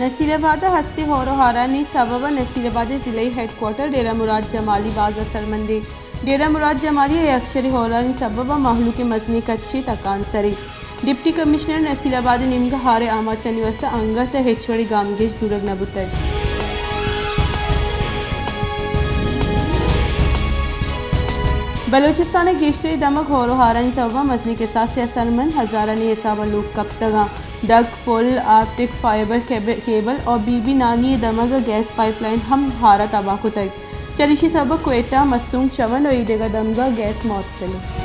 نصیر آباد ءَ ہستیں ہور ءُ ہارانی سبب ءَ نصیر آباد ءِ ضلعی ہیڈ کوارٹر ڈیرہ مراد جمالی باز اثرمند اِنت۔ ڈیرہ مراد جمالی ءَ یکشریں ہورانی سبب ءَ مہلوک ءِ مزنیں کچے تکانسر اِنت۔ ڈپٹی کمشنر نصیر آباد ءِ نیمگ ءَ ہار ءِ آماچانی واستہ انگت ءَ ہچ وڑیں گامگیج زورگ نہ بوتگ۔ بلوچستان ءِ گیشتریں دمگ ہور ءُ ہارانی سبب ءَ مزنیں کساسے ءَ اثرمند، ہزارانی حساب ءَ لوگ کپتگ اَنت۔ ڈک، پل، آپٹک فائبر کیب-، کیبل ءُ بی بی نانی ءِ دمگ ءَ گیس پائپ لائن ہم ہار ءَ تباہ کتگ۔ چریشی سبب ءَ کوئٹہ، مستونگ، چمن ءُ اے دگہ دمگ ءَ گیس معطل اِنت۔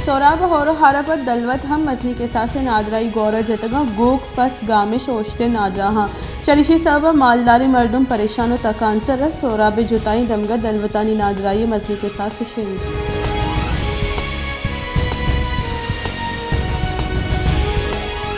سہراب ءِ ہور ءُ ہار ءَ پد دلوت ہم مزنیں کساسے ءَ نادراہی گور ءَ جتگ اَنت۔ گوک، پس، گامش ءُ اوشتر نادراہ اَنت۔ چریشی سبب ءَ مالداریں مردم پریشان ءُ تکانسر اَنت۔ سہراب ءِ جتائیں دمگ ءَ دلوتانی نادراہی ءِ مزنیں کساسے شنگ۔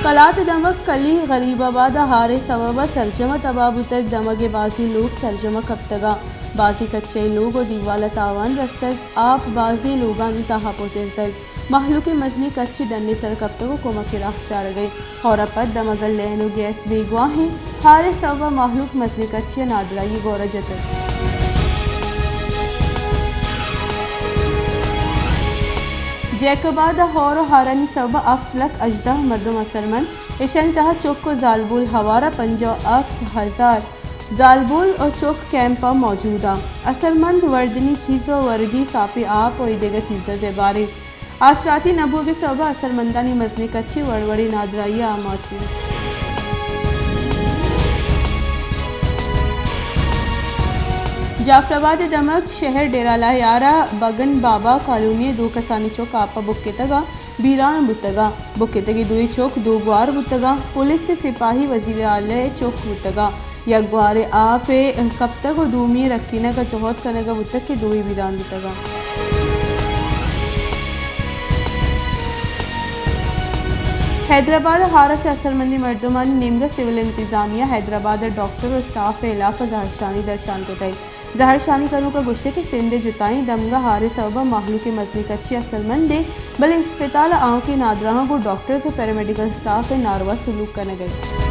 کلات ءِ دمگ کلی غریب آباد ءَ ہار ءِ سبب ءَ سرجم ءَ تباہ بوتگ۔ دمگ ءِ بازیں لوگ سرجم ءَ کپتگ اَنت۔ بازیں کچہ ءِ لوگ ءُ دیوال ءَ تاوان رستگ۔ آپ بازیں لوگانی تہا پترتگ۔ مہلوک ءِ مزنیں کچے ڈن ءِ سر ءَ کپتگ ءُ کمک ءِ راہ چارگ ءَ اِنت۔ ہور ءَ پد دمگ ءَ لین ءُ گیس بیگواہ اِنت۔ ہار ءِ سبب ءَ مہلوک مزنیں کچے ءَ نادراہی ءِ گور ءَ جتگ۔ جیکب آباد ءِ ہور ءُ ہارانی سبب ءَ ہفت لکھ ہژدہ مردم اثرمند۔ ایشانی تہا چک ءُ زالبول ہوار ءَ پنجاہ ءُ ہفت ہزار زالبول ءُ چک کیمپ ءَ موجود اَنت۔ اثرمند وردنی چیز ءُ ورگی ساپیں آپ ءُ اے دگہ چیز ءَ زبہر اَنت۔ آسراتی نہ بوگ ءِ سبب ءَ اثرمندانی مزنیں کچے وڑ وڑیں نادراہی ءَ آماچ اَنت۔ جعفر آباد ءِ دمگ شہر ڈیرہ لہیار ءَ بگن بابا کالونی ءِ دو کسانیں چک آپ ءَ بکتگ ءُ بیران بوتگ اَنت۔ بکتگیں دوئیں چک دو گوار بوتگ اَنت۔ پولیس ءِ سپاہی وزیر اعلی ءِ چک بوتگ اَنت۔ یک گوارے آپ ءَ کپتگ ءُ دومی ءِ رکینگ ءُ جہد کنگ ءَ بوتگ کہ دوئیں بیران بوتگ اَنت۔ حیدرآباد ءَ ہار ءَ چہ اثرمندیں مردمانی نیمگ ءَ سول انتظامیہ، حیدرآباد ءِ ڈاکٹر ءُ اسٹاف ءِ ہلاپ ءَ زہرشانی درشان کتگ۔ زہرشانی کنوک ءَ گوشتگ کہ سندھ ءِ جتائیں دمگ ءَ ہار ءِ سبب ءَ مہلوک ءِ مزنیں کچے اثرمند اِنت، بلے اسپتال ءَ آؤکیں نادراہاں گوں ڈاکٹرز ءُ پیرامیڈیکل اسٹاف ءِ ناروا سلوک کنگ ءَ اِنت۔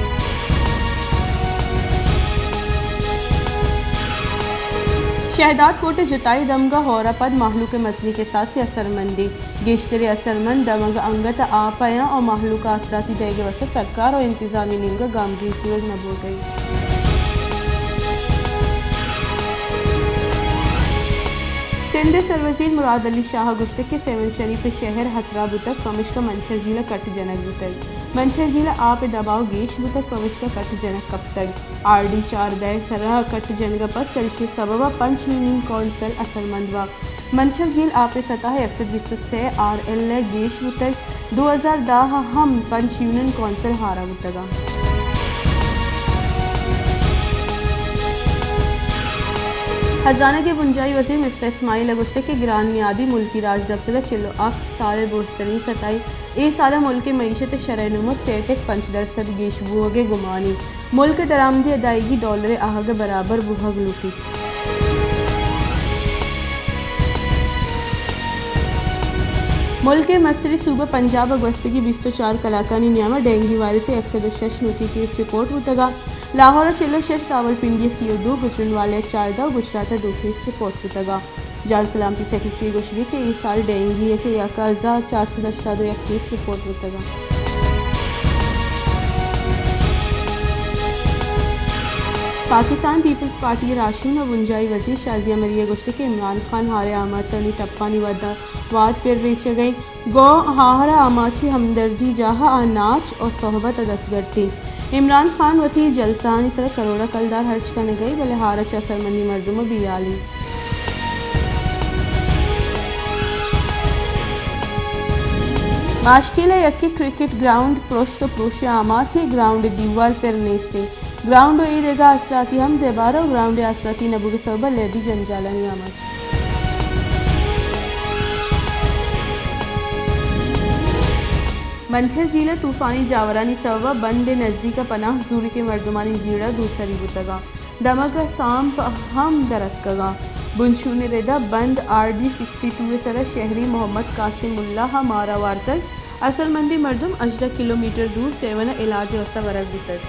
شہداد کوٹ ءِ جتائیں دمگ ءَ ہور ءَ پد مہلوک ءِ مزنیں کساسے اثرمند اِنت۔ گیشتریں اثرمند دمگ ءَ انگت ءَ آپ ءَ اَنت ءُ مہلوک ءَ آسراتی دئیگ ءِ واستہ سرکار ءُ انتظامیہ ءِ نیمگ ءَ گامگیج زورگ نہ بوگ ءَ اِنت۔ سندھ ءِ سروزیر مراد علی شاہ ءَ گوشتگ کہ سیون شریف ءِ شہر ہترہ بوتگ، پمشکا منچر جھیل ءَ کٹ جنگ بوتگ۔ منچر جھیل ءَ آپ ءِ دباؤ گیش بوتگ، پمشکا کٹ جنگ کپتگ۔ آر ڈی چاردہ ءِ سرا کٹ جنگ ءَ پد چریشی ءِ سبب ءَ پنچ یونین کونسل اثرمند بوت۔ منچر جھیل آپ ءِ سطح یک سد بیست ءُ سے آر ایل ءَ گیش بوتگ۔ دو ہزار دہ ءَ ہم پنچ یونین کونسل ہارا بوتگ اَنت۔ ہزانگ ءِ بنجاہی وزیر مفتاح اسماعیل ءَ گوشتگ کہ گران نیادی ملکی راجدپتر ءَ چل ءُ ہفت سال ءِ برزتریں سطح اِنت۔ اے سال ءَ ملک ءِ معیشت ءِ شرح نمو سے ٹک پنچ درسد گیش بوگ ءِ گمان اِنت۔ ملک ءِ درآمدی ادائیگی ڈالر ءِ آہگ ءِ برابر بوہگ لوٹیت۔ ملک ءِ مستریں صوبہ پنجاب ءَ گوستگیں بیست ءُ چار کلاکانی نیام ءَ ڈینگی وائرس ءِ یک سد ءُ شش نوکیں کیس رپورٹ بوتگ اَنت۔ لاہور ءَ چل ءُ شش، راولپنڈی ءَ سی ءُ دو، گجرانوالہ ءَ چاردہ ءُ گجرات ءَ دو کیس رپورٹ بوتگ اَنت۔ جان سلامتی سیکرٹری ءَ گوشگ اِنت کہ اے سال ڈینگی ءِ چہ یک ہزار چار سد ہشتاد ءُ یک کیس رپورٹ بوتگ اَنت۔ پاکستان پیپلز پارٹی ءِ راہشون ءُ بنجاہی وزیر شازیہ مری ءَ گوشتگ کہ عمران خان ہار ءِ آماچانی ٹپانی وھد ءَ وھد پر ریچگ ءَ اِنت۔ گوں آہر ءَ آماچی ہمدردی جاہ ءَ آ ناچ ءُ صحبت ءَ دستگرد اِنت۔ عمران خان وتی جلسہانی سر ءَ کروڑ ءَ کلدار ہرچ کنگ ءَ اِنت، بلے ہار ءَ چہ اثرمندیں مردم ءَ بے ہیال اِنت۔ باشکیل ءِ یکیں کرکٹ گراؤنڈ پرشت ءُ پروش ءِ آماچ اِنت، گراؤنڈ ءِ دیوال پر نیست اِنت۔ گراؤنڈ ءِ اے دگہ آسراتی ہم زبہر اِنت ءُ گراؤنڈ ءِ آسراتی نہ بوگ ءِ سبب ءَ لیبی جنجالانی آماچ۔ منچر جھیل ءَ طوفانی جاورانی سبب ءَ بند ءِ نزیک ءَ پناہ زورگ ءِ مردمانی جیڑہ دوسری بوتگ اَنت۔ دمگ ءَ سانپ ہم در اتکگ اَنت۔ بنشون ءِ رد ءَ بند آر ڈی سکسٹی ٹو ءِ سر ءَ شہری محمد قاسم ملا ءَ مارا وارتگ۔ اثرمندیں مردم ہژدہ کلومیٹر دور سیون ء علاج ء واستہ ورگ بوتگ۔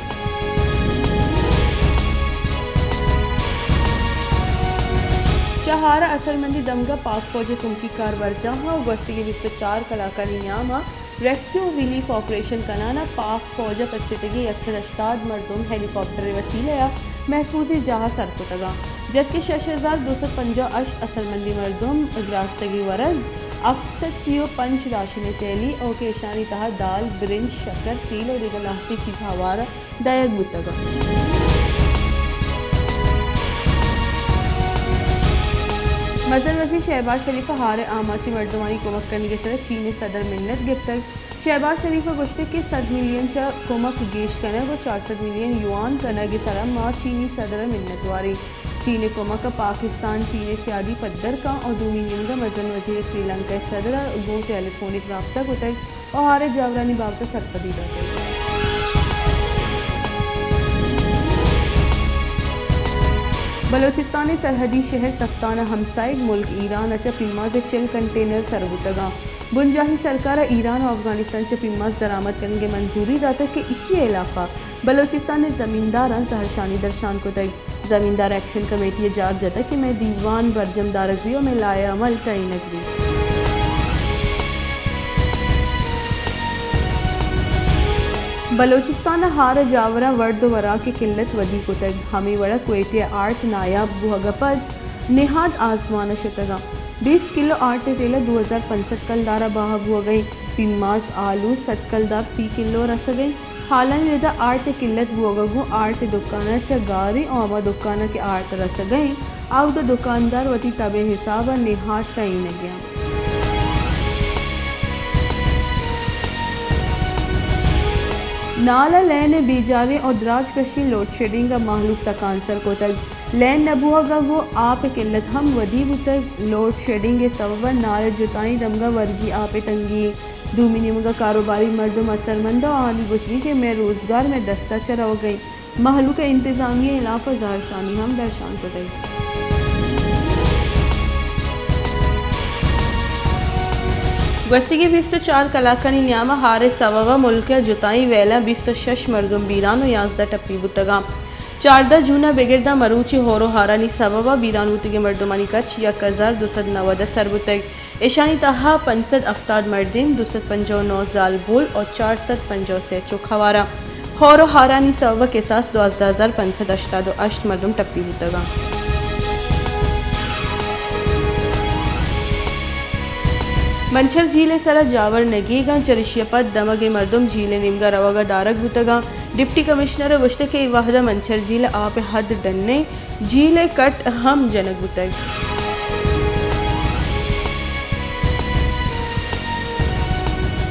چہ ہار ء اثرمندیں دمگ ء پاک فوج ء کمکی کار برجاہ ء گوستگیں بیست ء چار کلاکانی نیام ء ریسکیو ریلیف آپریشن کنان ء پاک فوج ء پسیتگیں یک سد ہشتاد مردم ہیلی کاپٹر ء وسیلہ ء محفوظیں جاہ ء سر کتگ انت، جبکہ شش ہزار دو سد پنجاہ ء ہشت اثرمندیں مردم گراستگیں ورگ، ہفت سد سی ء پنچ راشن ء تھیلی ء کہ ایشانی تہا دال، برنج، شکر، تیل ء دگہ لہتیں چیز ہوار دئیگ بوتگ انت۔ مزن وزیر شہباز شریف ء ہار ء آماچیں مردمانی کمک کنگ ء سر ء چین ء صدر ء منت گپتگ۔ شہباز شریف ء گوشتگ کہ سد ملین چہ کمک گیش کنگ ء چار سد ملین یوان کنگ ء سر ء ما چینی صدر ء منت واریں۔ چین ء کمک ء پاکستان چین ء سیادی پدر کن ء دومی نیمگ ء مزن وزیر ء سری لنکا ء صدر ء گوں ٹیلی فونک رابطہ کتگ ء ہار ء جاورانی بابت ء سرپدی داتگ۔ بلوچستان ء سرحدی شہر تفتان ء ہمسائگ ملک ایران ء چہ پیماز ء چل کنٹینر سر بوتگ انت۔ بنجاہی سرکار ء ایران ء افغانستان چہ پیماز درآمد کنگ ء منظوری داتگ کہ ایشی ء ہلاپ ء بلوچستان ء زمینداراں زہرشانی درشان کتگ۔ زمیندار ایکشن کمیٹی ء جار جتگ کہ مئے دیوان برجم دارگ بیت ء مئے لائحہ عمل ٹہینگ بیت۔ بلوچستان ء ہار ء جاوراں ورد ء وراک ء قلت ودی کتگ، ہمے وڑ ء کوئٹہ ء آرت نایاب بوہگ ء پد نہاد آزمان ء شتگ انت۔ بیست کلو آرت ء تیل ء دو ہزار پنچ سد کلدار ء بہا بوہگ ء انت۔ پیماز آلو سد کلدار فی کلو ء رسگ ء انت۔ ہالانی رد ء آرت ء قلت بوہگ ء گوں آرت ء دکان ء چہ گاریں ء ہما دکان ء کہ آرت رسگ ء انت، آ اود ء دکاندار وتی تب ء حساب ء نہاد ٹہینگ ء انت۔ نال ء لین ء بیجاریں ء دراج کشیں لوڈ شیڈنگ ء مہلوک تکانسر کتگ۔ لین نہ بوہگ ء گوں آپ ء قلت ہم ودی بوتگ۔ لوڈ شیڈنگ ء سبب ء نال ء جتائیں دمگ ء ورگی آپ ء تنگی۔ دومی نیمگ ء کاروباری مردم اثرمند ء آہانی گوشگ انت کہ مئے روزگار مئے دست ء چہ روگ ء انت۔ مہلوک ء انتظامیہ ء ہلاپ ء زہرشانی ہم درشان کتگ۔ گوستگیں بیست ء چار کلاکانی نیام ء ہار ء سبب ء ملک ء جتائیں ویلاں بیست ء شش مردم بیران ء یازدہ ٹپی بوتگ انت۔ چاردہ جون ء بگر داں مروچی ہور ء ہارانی سبب ء بیران بوتگیں مردمانی کچ یک ہزار دو سد نود ء سر بوتگ۔ ایشانی تہا پنچ سد ہفتاد مردین، دو سد پنجاہ و نو زالبول اور چار سد پنجاہ و سے چک ہوار انت۔ ہور و ہارانی سبب ء کساس دوازدہ ہزار پنچ سد ہشتاد و ہشت مردم ٹپی بوتگ انت۔ منچر جھیل ء سرا جاور نگیگ انت، چریشی ء پد دمگیں مردم جھیل ء نیمگ ء روگ ء دارگ بوتگ انت۔ ڈپٹی کمشنر ء گوشتگ کہ اے وھد ء منچر جھیل ء آپ ء حد ڈن ء جھیل ء کٹ ہم جنگ بوتگ۔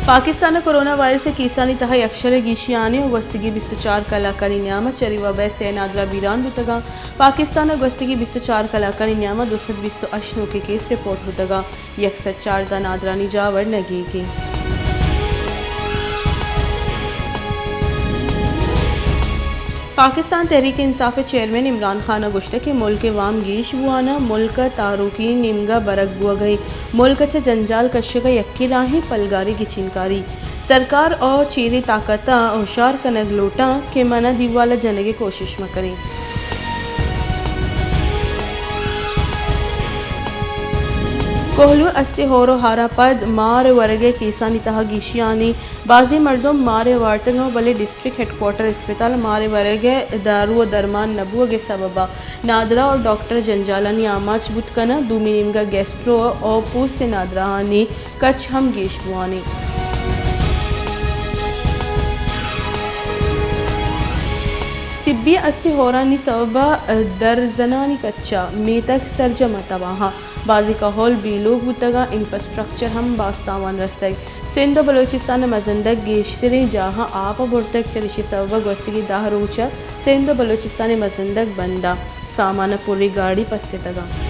پاکستان ء کورونا وائرس ء کیسانی تہا یکشل ء گیشیانی ء گوستگیں بیست و چار کلاکانی نیام ء چہ اے وبا ء سئے نادراہ بیران بوتگ انت۔ پاکستان ء گوستگیں بیست و چار کلاکانی نیام ء دو سد بیست و ہشت نوکیں کیس رپورٹ بوتگ انت۔ یک سد چاردہ نادرانی جاور نگیگ انت۔ پاکستان تحریک انصاف ء چیئرمین عمران خان ء گوشتگ کہ ملک ء وام گیش بوان ء ملک ء تاروکی نیمگ ء برگ بوگ ء انت۔ ملک ء چہ جنجال کشگ ء یکیں راہیں پلگاریں گچینکاری۔ سرکار ء چیریں طاقتاں ہوشار کنگ لوٹاں کہ من ء دیوال ء جنگ ء کوشش مہ کنیں۔ کوہلو ء استیں ہور ء ہاراں پد مار ء ورگ ء کیسانی تہا گیشیانی۔ بازیں مردم مار ء وارتگ انت، بلے ڈسٹرکٹ ہیڈ کوارٹر اسپتال ء مار ء ورگ ء دارو ء درمان نہ بوگ ء سبب ء نادراہ ء ڈاکٹر جنجالانی آماچ بوت کناں۔ دومی نیمگ ء گیسٹرو ء پوست ء نادراہانی کچ ہم گیش بوان انت۔ سبی ء استیں ہورانی سبب ء درزنانی کچ ء میتگ سرجم ء تباہ انت۔ بازیں کہول بے لوگ بوتگ ء انفراسٹرکچر ہم باز تاوان رستگ۔ سندھ ء بلوچستان ء مزندگ گیشتریں جاہاں آپ ء برتگ، چریشی سبب ء گوستگیں دہ روچ ء سندھ ء بلوچستان ء مزندگ بند ء سامان ء پریں گاڑی پسیتگ انت۔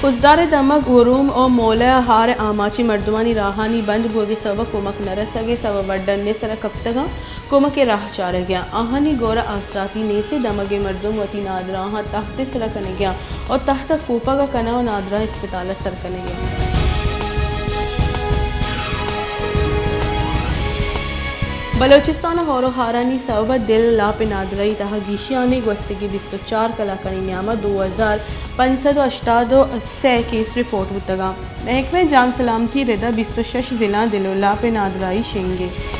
خضدار ء دمگ ہروم ء مولہ ء ہار ء آماچیں مردمانی راہانی بند بوگ ء سبب ء کمک نہ رسگ ء سبب ء ڈن ء سر ء کپتگ انت۔ کمک ءِ راہ چارگ ءَ آں۔ آہانی گور ءَ آسراتی نیست، دمگ ءِ مردم وتی نادراہاں تہت ءِ سرا کنگ ءَ آں ءُ تہت ءَ کوپگ ءَ کناں ءُ نادراہ اسپتال ءَ سر کنگ ءَ آں۔ بلوچستان ءَ ہور ءُ ہارانی سوب ءَ دل ءُ لاپ ءِ نادراہی تہا گیشیانی گوستگیں بیست ءُ چار کلاکانی نیام ءَ دو ہزار پنچ سد ءُ ہشتاد ءُ سے کیس رپورٹ بوتگ آں۔ محکمہ جان سلامتی ءِ رد ءَ بیست ءُ شش ضلعاں دل ءُ لاپ ءِ نادراہی شنگ اِنت۔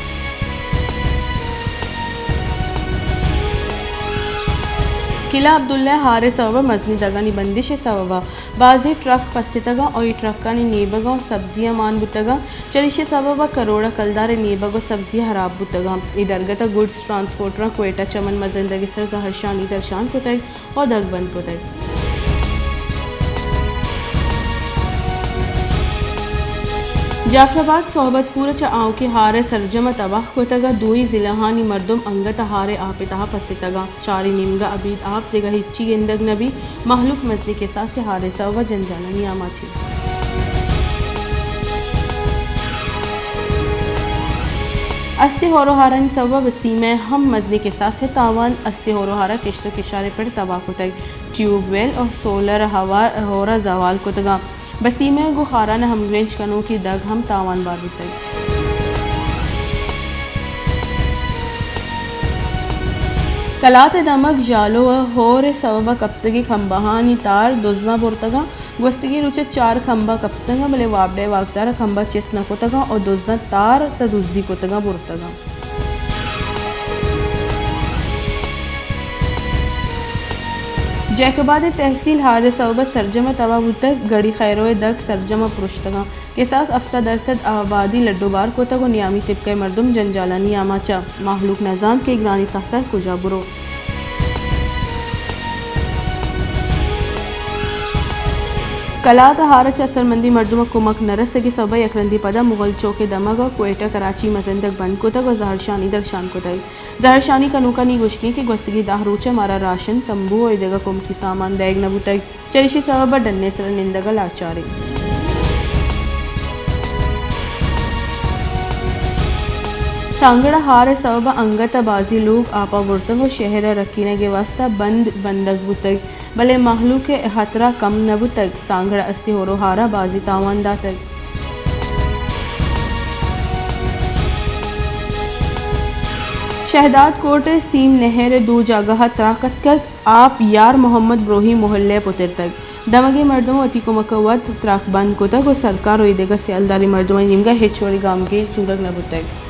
قلعہ عبداللہ ءَ ہار ءِ سوب ءَ مزنیں دگانی بندش ءِ سوب ءَ بازیں ٹرک پسیتگ آں ءُ اے ٹرکانی نیبگ ءُ سبزی ءَ مان بوتگ آں۔ چریشی ءِ سوب ءَ کروڑ ءَ کلدار ءِ نیبگ ءُ سبزی ہراب بوتگ آں۔ اے درگت ءَ گڈز ٹرانسپورٹراں کوئٹہ چمن مزن دگ ءِ سر ءَ زہرشانی درشان کتگ ءُ دگ بند کتگ۔ جعفر آباد صحبت پور ءَ چہ آؤکیں ہار ءِ سرجم ءَ تباہ کتگ ءُ دوئیں ضلعانی مردم انگت ءَ ہار ءِ آپ ءِ تہا پسیتگ آں۔ چاریں نیمگ ءَ ابید آپ، دگہ ہچی گندگ نہ بیت۔ مہلوک مزنیں کساس ءَ ہار ءِ سوب ءَ جنجالاں نیام ءَ چہ۔ است ءِ ہور ءُ ہارانی سوب ءَ بسیم ءَ ہم مزنیں کساس ءِ تاوان۔ است ءِ ہور ءُ ہار ءَ کشت ءُ کشار ءِ پڑ تباہ کتگ۔ ٹیوب ویل ءُ سولر ہوار ہور ءَ زوال کتگ آں۔ بسیم ءَ گوں خاران ءَ ہمگرنچ کنوکیں دگ ہم تاوان بار بوتگ۔ کلات ءِ دمگ ژالو ءَ ہور ءِ سوب ءَ کپتگیں کمبہانی تار دزاں برتگ آں۔ گوستگیں روچ ءَ چار کمبہ کپتگ آں، بلے وابڈا ءِ واکدار ءَ کمبہ چست نہ کتگ آں ءُ دزاں تار تہ دزی کتگ آں برتگ آں۔ جیکب آباد ءِ تحصیل ہار ءِ سوب ءَ سرجم ءَ تباہ بوتگ، گڑی خیرو ءِ دگ سرجم ءَ پرشتگ آں۔ کساس ہفتاد درسد آبادی لڈ ءُ بار کتگ ءُ نیامی طبقہ ءِ مردم جنجالاں نیام ءَ چہ۔ مہلوک نہ زانت کہ گرانی ساہت ءَ کجا برو۔ کلات ءَ ہار ءَ چہ اثرمندیں مردم ءَ کمک نہ رسگ ءِ سبب ءَ یک رندے پدا مغل چوک ءِ دمگ ءَ کوئٹہ کراچی مزن دگ بند کتگ ءُ زہرشانی درشان کتگ۔ زہرشانی کنوکانی گوشگ اِنت کہ گوستگیں دہ روچ ءَ مارا راشن، تمبو ءُ اے دگہ کمکی سامان دئیگ نہ بوتگ۔ چریشی سبب ءَ ڈن ءِ سرا نندگ ءَ لاچار ایں۔ سانگڑ ءَ ہار ءِ سبب ءَ انگت ءَ بازیں لوگ آپ ءَ برتگ ءُ شہر ءَ رکینگ ءِ واستہ بند بندگ بوتگ، بلے مہلوک ءِ ہترہ کم نہ بوتگ۔ سانگڑ ءَ است ءِ ہور ءُ ہار ءَ بازیں تاوان داتگ۔ شہداد کوٹ ءِ سیم نہر ءِ دو جاگہ ءَ تراک اتکگ۔ آپ یار محمد بروہی محلہ ءَ پترتگ۔ دمگیں مردم وتی کمک ءَ وت تراک بند کتگ ءُ سرکار ءُ اے دگہ سیالداریں مردمانی نیمگ ءَ ہچ وڑیں گامگیج زورگ نہ بوتگ۔